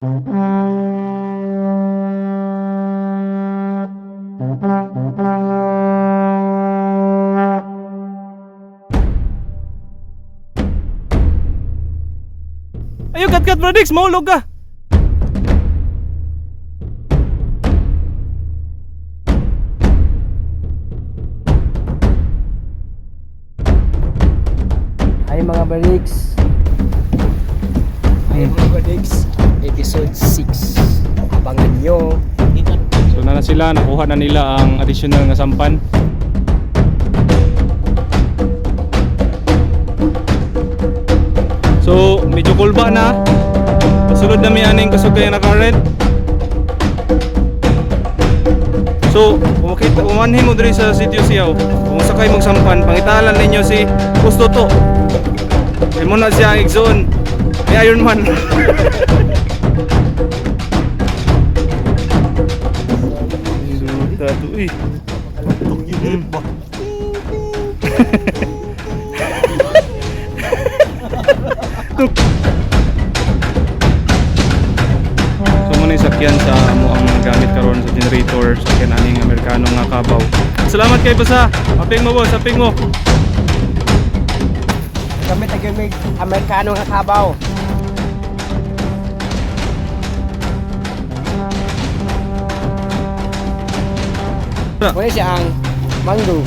Ayo, kat kat, Brodix, mahulog ka. Hi, mga bariks. Hi, mga bariks. Episode 6. Abangan nyo. So na na sila, nakuha na nila ang additional nga sampan. So, medyo kulba na. Pasulod na mi aning kusog kay na current. So, kung makita, umanhin mo diri sa Sitio Siaw, kung sakay mong sampan, pangitalan ninyo si Kustoto. Kay mo na siya ang igsoon. May Iron Man. Suta to eh. So mo na yung sakyan sa amo ang mga gamit karon sa generator, sakyan aning Amerikano nga kabaw. Salamat kay basa. Aping mo, boss, aping mo. Gamit na gamit. Amerikano nga kabaw. Wala siya ang mango.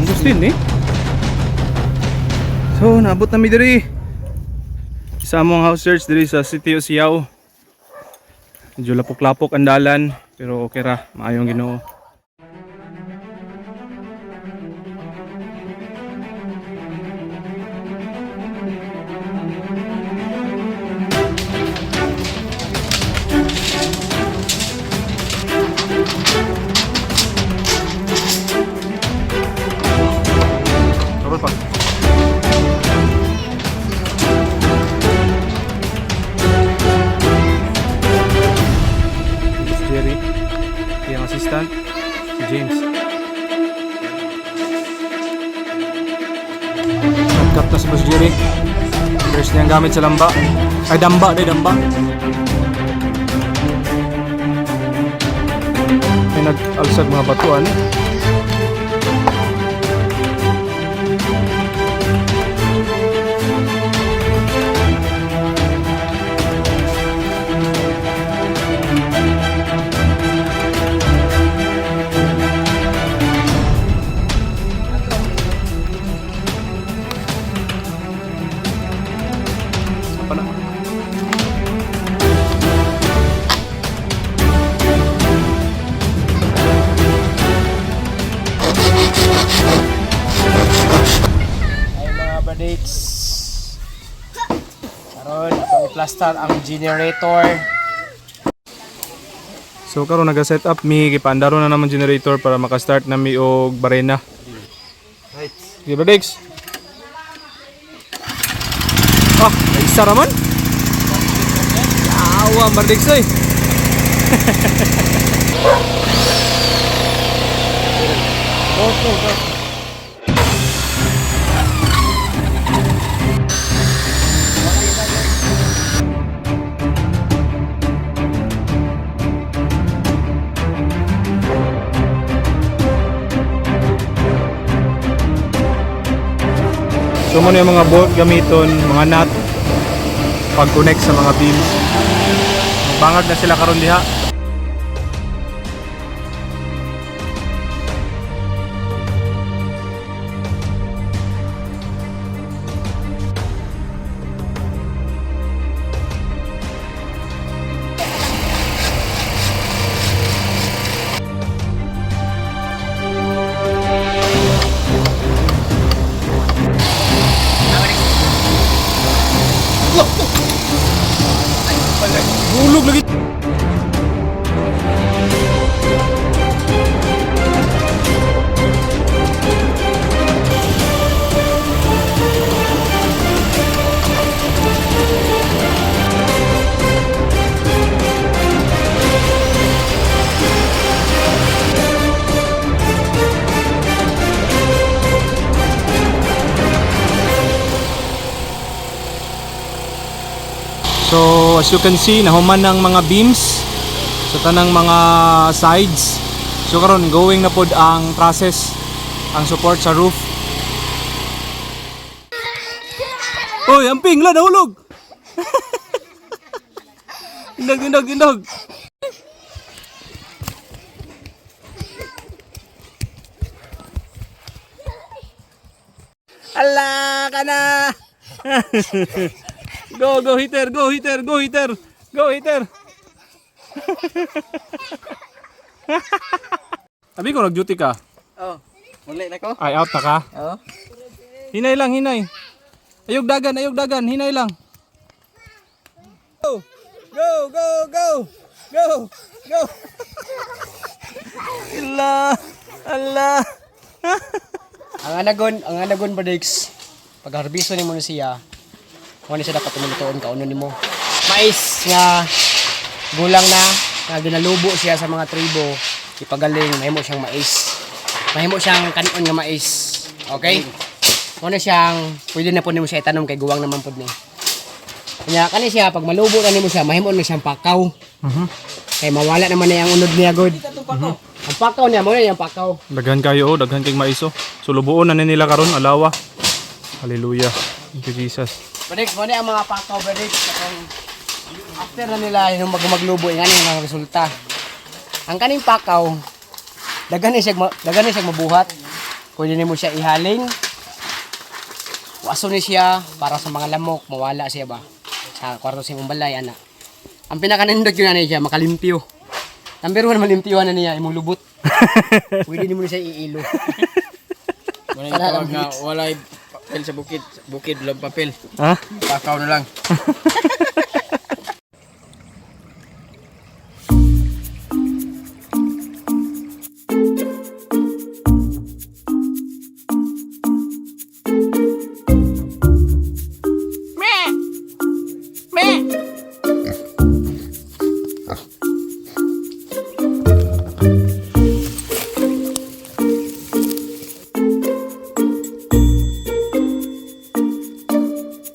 Ang gustin eh. So, naabot na mi diri. Isa among house search diri sa City of Siaw. Medyo lapok-lapok ang dalan, pero okay ra, maayong Ginoo. Kabal pa. Si Jerry, iyang assistant, si James. Cut na si Boss Jerry. First niyang gamit sa lamba. Ay, damba, di damba. May nag-alsag mga batuan. Apa na? Hi, mga bariks. Karon, atong i-plaster ang generator. So karon naga-set up mi, gipaandaro na naman generator para maka-start na mi og barena. Right. Sige, Brodix. Ah, isa raman. Awa, Brodix oy. Go, go, go. So mo na yung mga bolt gamiton, mga nut pag-connect sa mga beams. Bangag na sila karon diha. Hulog lagi. So, So as you can see, nahuman ng mga beams sa tanang mga sides. So karon going na pod ang process, ang support sa roof. Oy, amping la nahulog. Indag, indag, indag. Ala ka na. Go, go hitter, go hitter, go hitter. Go hitter. Abi ko nag-duty ka. Oh, muli na ko. Ay, out na ka. Oh. Hinay lang, hinay. Ayog dagan, ayog dagan, hinay lang. Go! Go, go, go! Go! Go! Ala! Ala! Ang anagon Badix, pag harbiso nimo ni siya, mo ni siya dapat tumutuon kaunon nimo. Mais nga gulang na nga ginalubo siya sa mga tribo, ipagaling mahimo siyang mais. Mahimo siyang kanon nga mais. Okay? Mo na siyang pwede na po nimo siya itanom kay guwang naman pud ni. Kanya kani siya pag malubo na nimo siya, mahimo na siyang pakaw. Kay mawala naman na ang unod niya god. Ang pakaw niya mo na yung pakaw. Daghan kayo, oh, daghan kay maiso. So lubuon na ni nila karon, alawa. Hallelujah. Thank you, Jesus. Briggs, mo ang mga pakaw, Briggs. Katong after na nila yung magmaglubo, yung ano yung mga resulta. Ang kaning pakaw, daghan ni siya mabuhat. Pwede nimo siya ihaling. Waso ni siya para sa mga lamok, mawala siya ba? Sa kwarto sa imong balay, ana. Ang pinakanindot yun ano siya, makalimpyo. Number one, malimpyo na niya, imong lubot. Pwede nimo ni siya iilo. Wala yung tawag nga, walay papel sa bukid. Bukid, walang papel. Ha? Pakaw na lang.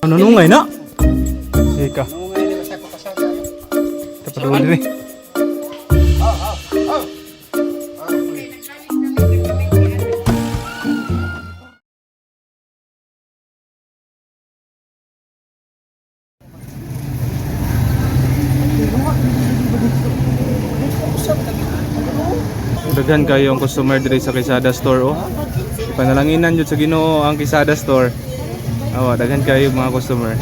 Ano nungay na? Ika. Kapadulong din eh. Daghan kayo ang customer diri sa Quesada store oh. Panalanginan jud sa Ginoo ang Quesada store. Awa, daghan kayo mga customer.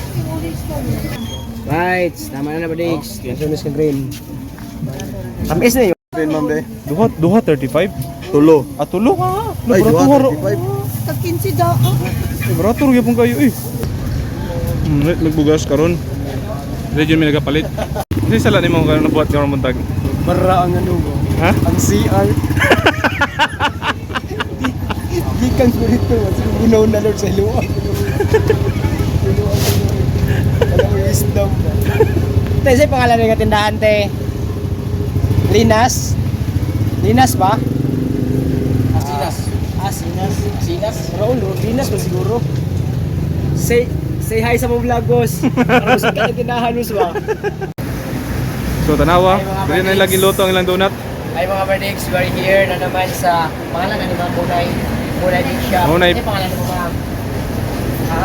Right, tama na na Briggs. Okay. ka green. Tamis na yun. Green, ma'am, de. Duha, duha 35. Tulo. Ah, tulo. Ay, Ay, duha, barato, 35. Tag 15 daw. Barato gyapon kayo eh. Nagbugas karon. Hindi jud mi nagapalit. Hindi sala nimo karon nabuhat karon buntag. Bara ang ano mo. Ha? Ang CR. Gikan ko rito. Gunaw na Lord sa iluwa. Wala mo wisdom. Te, sa pangalan ng tindahan, te. Linas? Linas ba? Asinas. Asinas. Asinas? Raul, oh, Linas ba siguro? Say hi sa mga vlog, boss. Para gusto ka ng tindahan, boss ba? So tanawa, dili na lagi luto ang ilang donut. Hi mga Berdix, we are here na naman sa pangalan na ni Ma'am Bunay. Bunay Big Shop. Bunay. Ano yung pangalan mo, ma'am? Ha?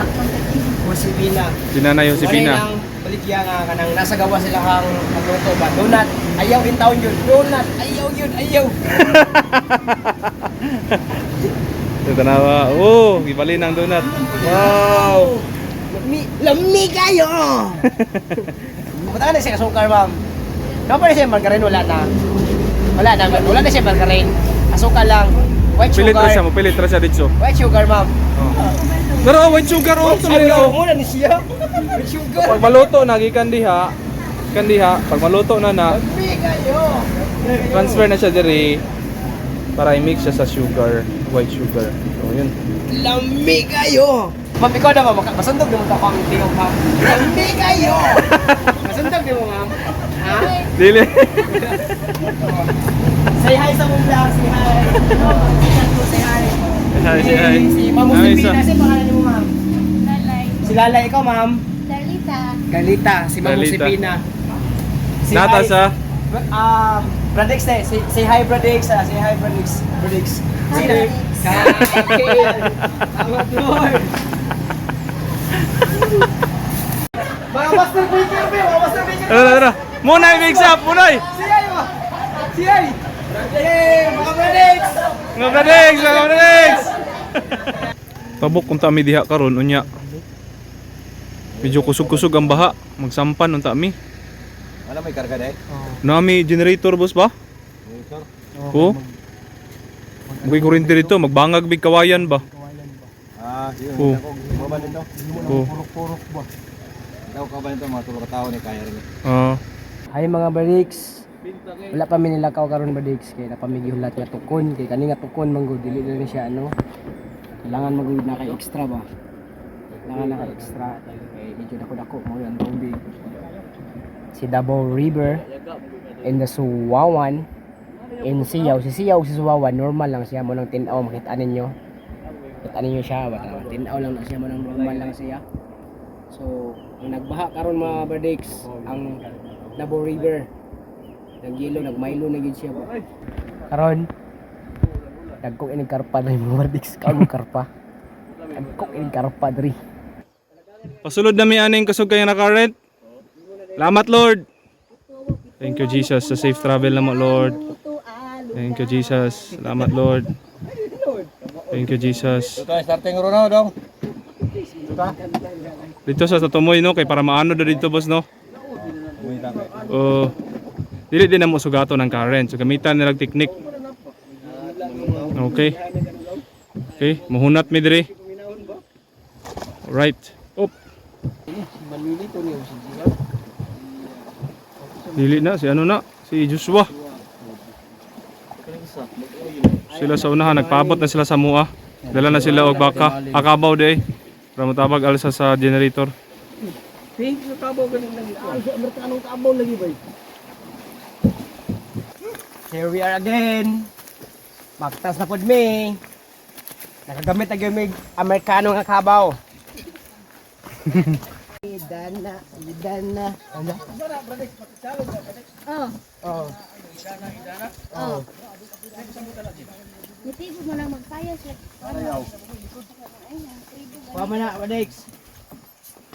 Josepina. Si Nanay Josepina. Bunay ng baligya nga kanang nasa gawa sila kang magluto ba. Donut. Ayaw in town yun. Donut. Ayaw yun. Ayaw. So tanawa, oh, gibalin ang donut. Wow. Lami, lami kayo! Pumunta ka na siya kasukar, ma'am. Naman pa na siya margarine, wala na. Wala na, wala na siya margarine. Asukal lang. White Pilit sugar. ra siya, mo pilit ra siya dito. White sugar, ma'am. Oh. Pero oh, white sugar oh, Ay, oh. muna ni siya. White sugar. Pag maluto na gikan diha, gikan diha, pag maluto na na, Lami kayo! transfer na siya diri para i-mix siya sa sugar, white sugar. So yun. Lami kayo! Ma'am, ikaw na ma'am. Masundog di mo ito akong tingog, ma'am. Lami kayo! Masundog di mo, ma'am. Ha? Dili. Say hi sa mong vlog. Say hi. Oh, say hi. Say hi, say hi. Si Ma'am Ay, Josepina. isa. Kasi pangalan mo, ma'am. Lalay. Si Lalay, ikaw, ma'am. Darlene. Dalita. Galita, si Ma'am Galita. Josepina. Say Nata hi. sa Bradix eh. Say hi, Bradix. Ah, say hi, Bradix. Bradix. Hi, Say Bradix. Salamat, Lord. Mga Master Baker, be! Mga Master Baker! Tara, tara. Munay, mix up, munay. Say hi, ba? Say hi! Yay! Mga Bradix! Mga Bradix, mga Bradix. Tabok kung mi diha karon unya. Medyo kusog-kusog ang baha, magsampan unta mi. Wala may karga dai. Nami generator boss ba? Generator. Oo. May kuryente dito, magbangag big kawayan ba? Ah, yun. Oo. Ako baba nito. Oo. Purok-purok ba? Ikaw ka ba nito mga tulo ka tawo ni kaya rin. Ah. Hi mga Bradix! Wala pa mi nilakaw karon Bradix kay napamigihulat nga tukon kay kani nga tukon manggod dili na ni siya ano. Kailangan magud na kay extra ba. Kailangan na kay extra kay medyo dako-dako mo ang tubig. Si Davao River in the Suwawan in Siyaw. Si Siyaw si Suwawan normal lang siya mo nang tin-aw makita ninyo. Kita ninyo siya ba tin-aw lang na siya mo nang normal lang siya. So, ang nagbaha karon mga Bradix ang Davao River. Nagyelo, nagmaylo na gyud siya ba. Karon dagkong inig karpa diri mga Bradix, kaon mo karpa. Dagkong inig karpa diri. Pasulod na mi aning kusog kayo na current. Salamat Lord. Thank you Jesus sa safe travel na mo Lord. Thank you Jesus. Salamat Lord. Thank you Jesus. Ito starting ro na dong. Dito sa Tatumoy no kay para maano na dito boss no. Oh. Dili din na mo sugato ng current. So gamitan nilang teknik. Okay. Okay, muhunat mi diri. Alright. Op. Dili na si ano na, si Joshua. Sila sa unahan nagpaabot na sila sa mua. Dala na sila og baka. Akabaw day. Para motabag alsa sa generator. Here we are again. Magtas na pod mi. Nakagamit na gyud mig Amerikano nga kabaw. Idana, idana. Ano? Oh, Oh. oh. Nitibo mo lang magpayas. Ano? Wa man na, Bradix.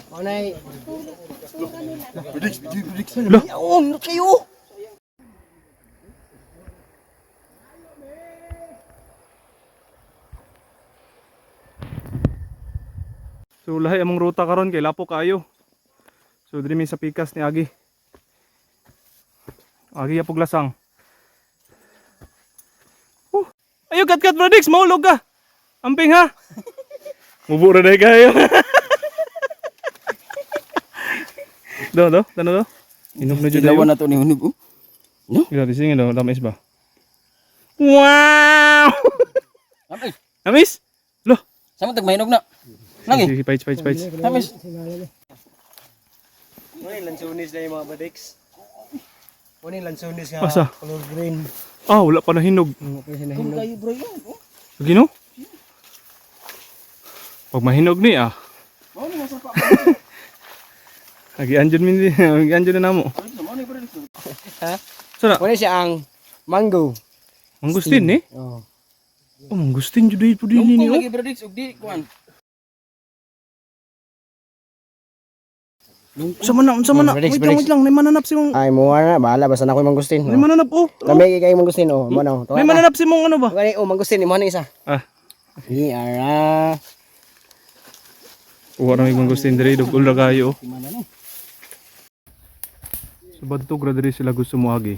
Mao nay. Lo. Yaong kayo. So lahi among ruta karon kay lapo kaayo. So diri mi sa pikas ni Agi. Agi apog lasang. Ayo kat kat Brodix, mahulog ka. Amping ha. Mubo ra dai kayo. Do do, dano do. Inom na jud Tilawan ayo. na to ni hunog. Oh. Grabe sige do, tamis ba? Wow! Tamis. Tamis? Lo. Sama tag mahinog na. Lagi. Sige, paits paits paits. Tamis. Muna lansunis na yung mga Bradix. Muna lansunis nga Asa? color green. Ah, wala pa nahinog. Mo pa siya nahinog. Kayo bro yun. Oh. Sige no? Pag mahinog ni ah. Mao ni masa pa. Agi anjon min agi anjon na namo. Mao ni bro. Ha? Sana Muna siya ang mango. mangustin ni. Oh. Oh, mangustin jud po din ni Lungkong oh. lagi bro ug di kuan. Unsa man na, unsa man na. Relax, Wait lang, relax. wait lang, may mananap si mong. Ay, muha na. Bahala, basta na ako yung mangustin. May mananap oh. Kami kayo mangustin, oh. Mo na. May mananap si mong ano ba? Gani, oh, mangustin. Mo na isa. Ah, Ni ara. uwa ra may mangustin diri dugol ra kayo. oh. So badtog ra diri sila gusto mo agi.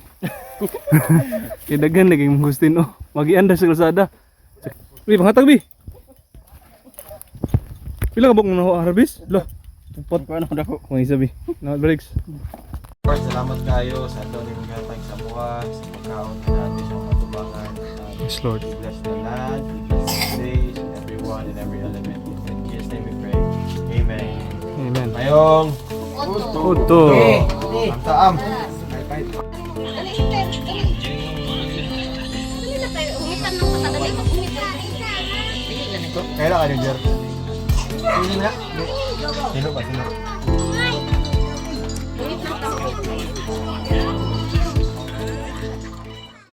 Kay daghan lagi mangustin oh. Magian ra sa kalsada. Uy, panghatag bi. Pila ka buk na harvest? Lo. Pot Kuan ako dako. Kung isa bi. Na breaks. Lord, salamat kayo sa ato ni mga sa buha, sa pagkaon natin sa mga tubangan. Yes, Lord. We bless the land, we bless the place, and everyone and every element. In Jesus' name we pray. Amen. Amen. Mayong Uto. ang taam. Dali, dali. Dali na tayo. Umitan ng patadali. Umitan. Kailan ka ni Jer? Sino ba? Sino? Pangit ng tampok.